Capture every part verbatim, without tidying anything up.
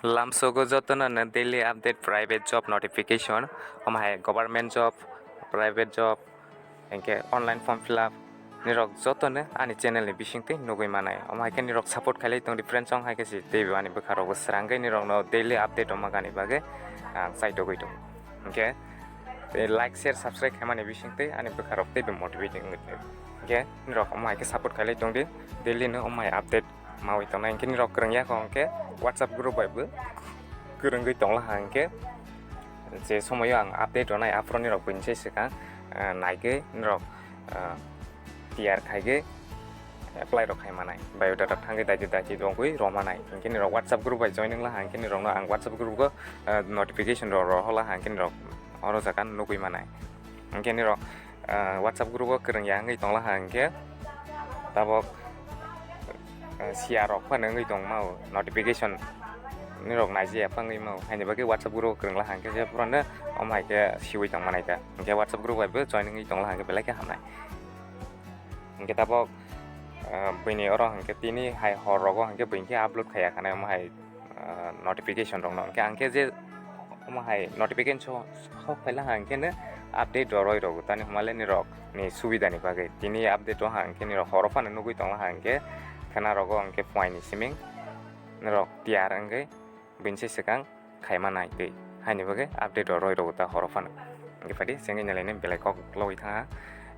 Lamsogo jotono no daily update private job notification, omo hai government job, private job, hinkhe online form fill up nirok jotono ani channel ni bisingtwi nugwi manai. Omo hai khe nirok support khailai tong di friends, wng hai khe si teibo ani bwkha rokbo srangwi nirokno daily update rok magani bagwi ang chaitogwi tongo. Hinkhe tei like, share, subscribe khaimani bisingtwi ani bwkha rok teibo motivating wngwi tongo. Hinkhe nirok omo hai khe support khailai tong di, daily no omo hai update mawi tongnai. Hinkhe nirok kwrwng ya kho hinkhe WhatsApp group bai bo kwrwngwi tongla ha hinkhe je somoyo ang update rwnai aphuru nirok buini sai swkang, ah, naigwi nirok, ah, tiyar khaigwi apply rok khai manai, biodata thangwi daiti daiti tongwi rw manai. Hinkhe nirok WhatsApp group bai join wngla ha hinkhe nirokno ang WhatsApp group o, ah, notification rok rohorla ha hinkhe nirok oro jaga nugwi manai. Hinkhe nirok ah, WhatsApp group o kwrwng ya wngwi tongla ha hinkhe tabok, ah, siya rok phano wngwi tongmao notification nirok naijaya phangwi mao haini bagwi WhatsApp group o kwrwngla ha hinkhe je phurano omo hai khe siwi tongmanai kha hinkhe WhatsApp group bai bo join wngwi tongla ha hinkhe belai khe hamnai. Hinkhe tabok, ah, buini oro hinkhe tini hai hor rogo hinkhe buini khe upload khaiya khanai omo hai ah, notification rokno. Hinkhe ang khe je omo hai notification so-, sok phaila ha hinkhe no update rw roi rw tani hwnmale nirok ni subida ni bagwi. Tini update o ha hinkhe nirok horo phano nugwi tongla ha hinkhe khena rogo hinkhe phuaini siming nirok tiyar wngwi buini sai swkang khaima nai twi haini bagwi update rw roi rw ta horo phano. Hinkhe phaidi chengwi nalaini belai kok logwi thangha.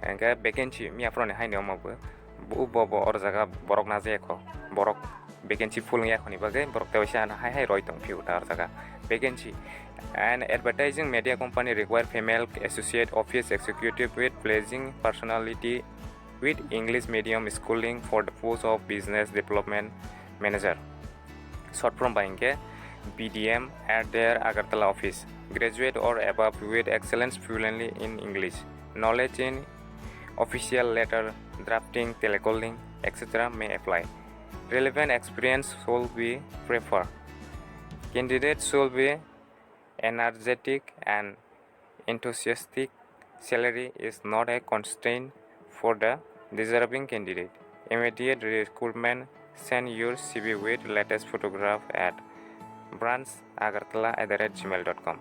Hinkhe vacancy miya phuroni haini omo bo bo, bo, bo, oro jaga borok najaya kho, borok vacancy full wngya khoni bagwi borok tei waisa ano hai hai roi tong phio ta oro jaga vacancy. An advertising media company require female associate office executive with pleasing personality with English medium schooling for the post of business development manager, short form bai hinkhe B D M at their Agartala office. Graduate or above with excellence fluently in English, knowledge in official letter drafting, telecalling, et cetera may apply. Relevant experience should be preferred. Candidate should be energetic and enthusiastic. Salary is not a constraint for the deserving candidate. Immediate recruitment. Send your C V with latest photograph at branch agartala at the rate gmail dot com.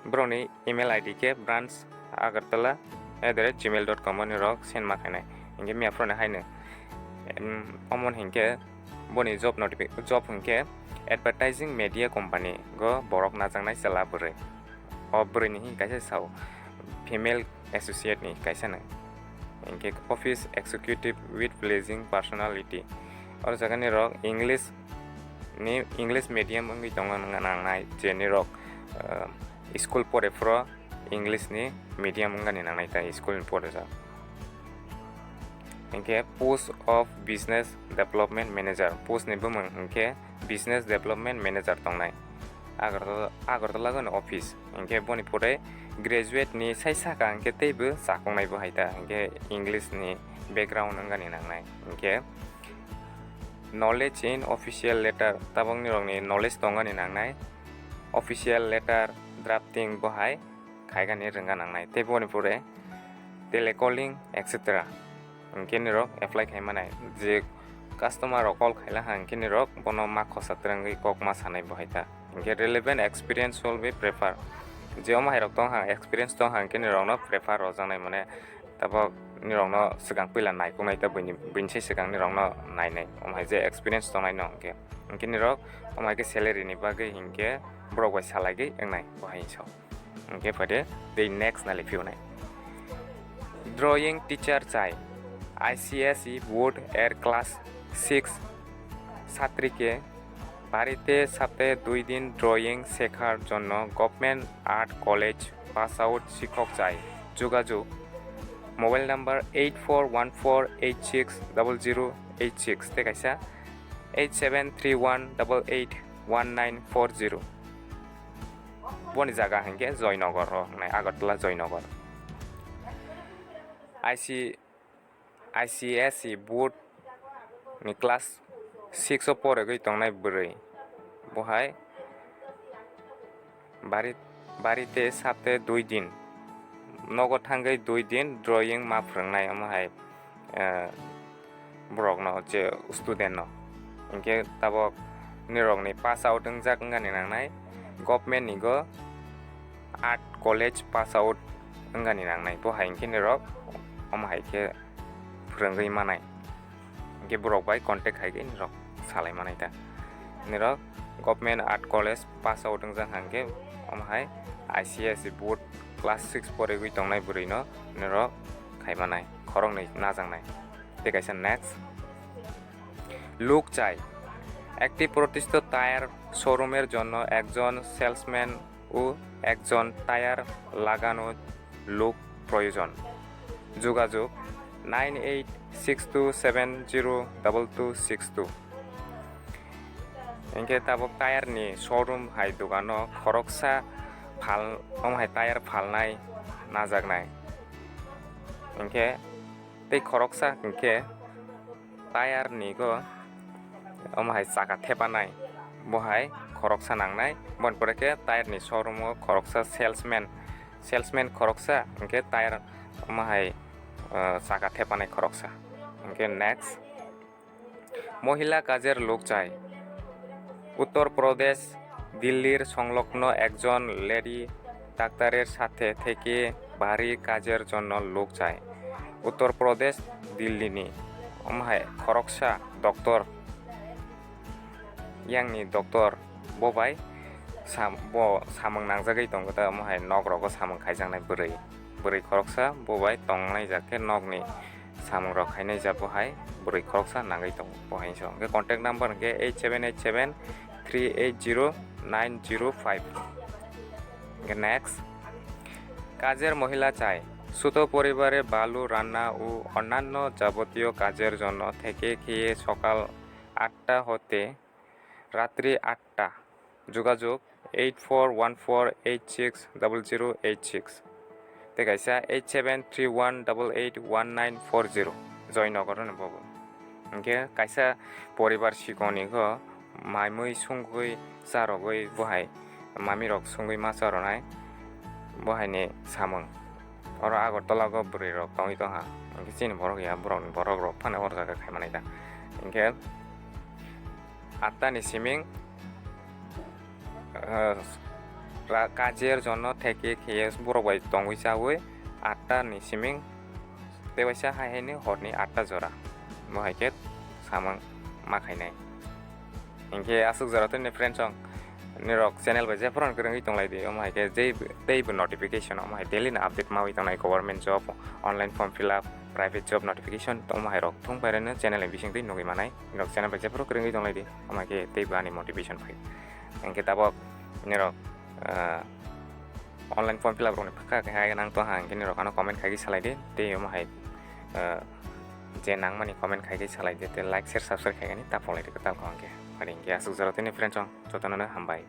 Borokni email I D khe branch agartala at the rate gmail dot com oni rok send ma khainai. Hinkhe miya phuroni haino, em, omo hinkhe boni job notifi-, job hinkhe advertising media company go borok najaknai chwla bwrwi. O bwrwini hinkhe kaisa sao female associate ni kaisa no. Hinkhe office executive with pleasing personality. Oro jaga ni rok English ni, English medium wngwi tongo nang-, nangnai je ni rok, ah, school pore phuru English ni medium wngani nangnai ta school ni pore jak. Hinkhe post of business development manager, post ni bumung hinkhe business development manager tongnai. Agartala, Agartala gani office. Hinkhe boni pore graduate ni sai saka hinkhe teibo chakungnai bo hai ta. Hinkhe English ni background wngani nangnai. Hinkhe knowledge in official letter, tabok ni rok ni knowledge tongani nangnai. Official letter drafting bo hai khaigani rwngna nangnai. Tei boni pore telecalling, et cetera. Hinkhe nirok apply khai manai. Je customer rok call khaila ha, hinkhe nirok bono ma khosa twrwngwi kok ma sanai bo hai ta. Hinkhe relevant experience will be prefer. Je omo hai rok tong ha, experience tong ha, hinkhe nirokno prefer rwjaknai, mane tabok nirokno swkang puila naikuknai ta buini, buini sai swkang nirokno nainai. Omo hai je experience tongnai no hinkhe. Hinkhe nirok omo hai khe salary ni bagwi hinkhe borok bai salai gwi wngnai bo hai so. Hinkhe phaide tei next nali phiyonai. Drawing teacher chai. I C S E board er class six ছাত্রীকে বাড়িতে সপ্তাহে দুই দিন ড্রয়িং শেখার জন্য government art college pass out শিক্ষক চাই। যোগাযোগ mobile number eight four one four eight six double zero eight six tei kaisa eight seven three one double eight one nine four zero. Boni jaga hinkhe Joynagar o wngnai, Agartala Joynagar. I C, I C S E board ni class six o porogwi tongnai bwrwi. Bo hai bari, barite sapte dui din, nogo thangwi dui din drawing ma phwrwngnai, omo hai, eh, borokno, je student no. Hinkhe tabok nirokni pass out wngjak wngani nangnai, government ni go art college pass out wngani nangnai, bo hai hinkhe nirok omo hai khe phwrwngwi manai, hinkhe borok bai contact hai khe nirok salai manai ta. Nirok government art college pass out wngjak hinkhe omo hai I C S board class six porigwi tongnai bwrwino nirok khai manai, khoroknwi najaknai. Tei kaisa next. লোক চাই। একটি প্রতিষ্ঠিত টায়ার শোরুমের জন্য একজন সেলসম্যান ও একজন টায়ার লাগানোর লোক প্রয়োজন। যোগাযোগ nine eight six two seven zero double two six two. Hinkhe tabuk tire ni showroom hai dogano khoroksa phal, omo hai tire phalnai najaknai. Hinkhe tei khoroksa hinkhe tire ni go omo hai chaka thepanai, bo hai khoroksa nangnai. Boni pore khe tire ni showroom o khoroksa salesman, salesman khoroksa hinkhe tire omo hai, ah, chaka thepanai khoroksa. Hinkhe next. মহিলা কাজের লোক চাই। উত্তর প্রদেশ, দিল্লির সংলগ্ন একজন লেডি ডাক্তারের সাথে থেকে ভারী কাজের জন্য লোক চাই। উত্তর প্রদেশ, দিল্লিনি omo hai khoroksa doctor, yangni doctor, bo bai sam-, bo samung nangjagwi tongo ta, omo hai nok rogo samung khaijaknai bwrwi, bwrwi khoroksa bo bai tongnai jak khe nokni samung rok khainai jak bo hai bwrwi khoroksa nangwi tongo bo hai so. Hwnkhe contact number hwnkhe eight seven eight seven three eight zero nine zero five. Hwnkhe next, কাজের মহিলা চাই। ছোট পরিবারে বালু রান্না ও অন্যান্য যাবতীয় কাজের জন্য থেকে খেয়ে সকাল আটটা হতে রাত্রি আটটা। যোগাযোগ eight four one four eight six double zero eight six. Tei kaisa eight seven three one double eight one nine four zero. Joynagar ni bobo. Hwnkhe kaisa poribar sikoni go mai mui sungwi charogwi bo hai mamirok sungwi ma charonai bo haini samung. Oro Agartala go bwrwi rok tongwi tongha, hwnkhe chini borok ya, borok, borok rok phano oro jaga khai manai da. Hwnkhe atta ni siming, ah, ra-, kajer jonno theke kheye borok bai tongwi chawi atta ni siming tei waisa hai haini horni atta jora. Bo hai khe samung ma khainai. Hinkhe aswk jora tei ni friends rok, nirok channel bai jephuru kwrwngwi tonglai di, omo hai khe jei teibo notification, omo hai daily ni update mawi tongnai, government job, online form fill up, private job notification, omo hai rok thung pairano channel ni bising twi nugwi manai. Nirok channel bai jephuru kwrwngwi tonglai di, omo hai khe teibo ani motivation phai. Hinkhe tabok nirok, ah, online form fill up rokni phaikha khe hai nang tongha, hinkhe nirok ano comment khaigwi salai di, tei omo hai, ah, je nangmani comment khaigwi salai di, tei like, share, subscribe khaigani ta pholai di kwtal khe. Hinkhe aswk jora tei ni friends rok jotono hambai.